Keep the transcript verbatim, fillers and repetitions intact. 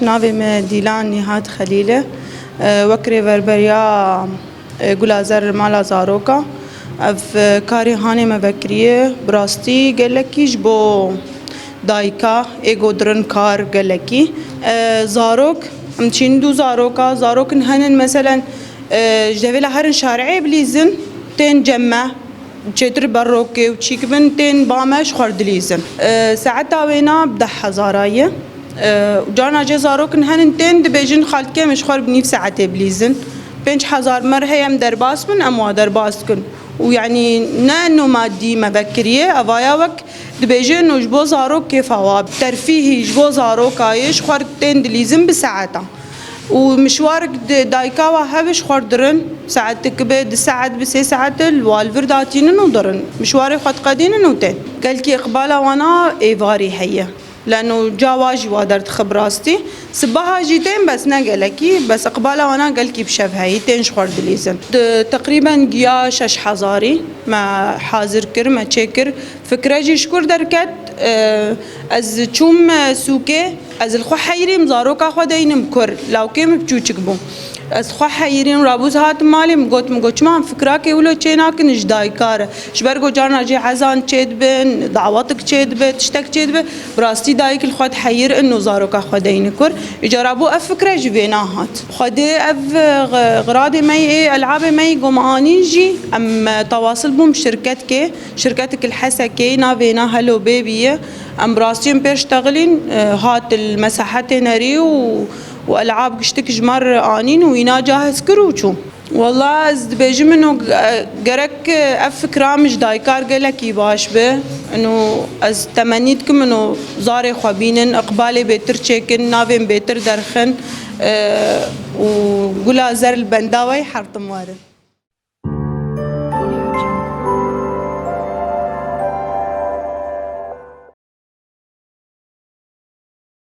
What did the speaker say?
Navê me Dîlan Nîhat Xelîl e. E, wek rêverberiya, e, Gulazer Mala Zaroka, ev, e, karê hanê me vekiriye. Bi rastî gelekî ji bo dayika ê go dirin kar gelekî. E, zarok, em çîn du zaroka, zarokin henin meselen, e, ji devê la herin şari'ê bilîzin, tên cem me, çêtir berokê û çîk bin, tên ba me ji xwe dilîzin. E, saeta wêna bi deh hezara ye. E, carna jê zarokin henin tên dibêjin, xaltike min ji xwe bi nîv saetê bilîzin. Pênc hezar mer heye em derbas bin, em wa derbas dikin. Û yanî ne eno madî me vekiriye, evaya wek dibêje eno ji bo zarok kêfa wa, terfîhî ji bo zaroka yê ji xwe tên dilîzin bi saeta. Û mişwarik di dayika wa hebe ji xwe dirin, saetik be, di saet bi, sê saet li wa li vir datînin û dirin. Mişwarê xwe diqedînin û tên. Gelkî iqbala wana êvarî heye. Leno ca wa jî wa derdixe bi rastî. Sibaha jî tên bes ne gelekî, bes iqbala wana gelkî bi şev heyî, tên ji xwe dilîzin. Di teqrîben giya şeş hezarî me hazir kir, me çêkir. Fikre jî ji kur derket, e, ez çûm, e, sûkê, ez li xwe heyirîm, zaroka xwe deynim kur, lawkê min biçûçik bû. Ez xwe heyirîm, rabûz hatim malê, min got, min got, çima em fikrakê wilo çê nakin ji dayika re? Ji ber ku carna jê ezan çê dibin, dawetik çê dibe, tiştek çê dibe, bi rastî dayik li xwe diheyir, ino zaroka xwe deyni kur. Îca rabû ev fikre ji vêna hat. Xwedê ev, e, xiradê me yê, elabê me yê ku me anîn jî, em, e, tewasil bûn bi şirketkê, şirketik li Hesekê, navê na Hello Baby ye. Em bi rastî em pêr ştexilîn, e, hat li mesehetê nerî û, û elab giştik ji me re anîn û îna cahiz kir û çû. Walla ez dibêjim ino, e, gerek, e, ev fikra min ji dayikar gelekî baş be. Ino ez temennî dikim ino zarê xwe bînin, iqbalê bêtir çêkin, navên bêtir derxin, e, û gula zer li benda we hertim werin.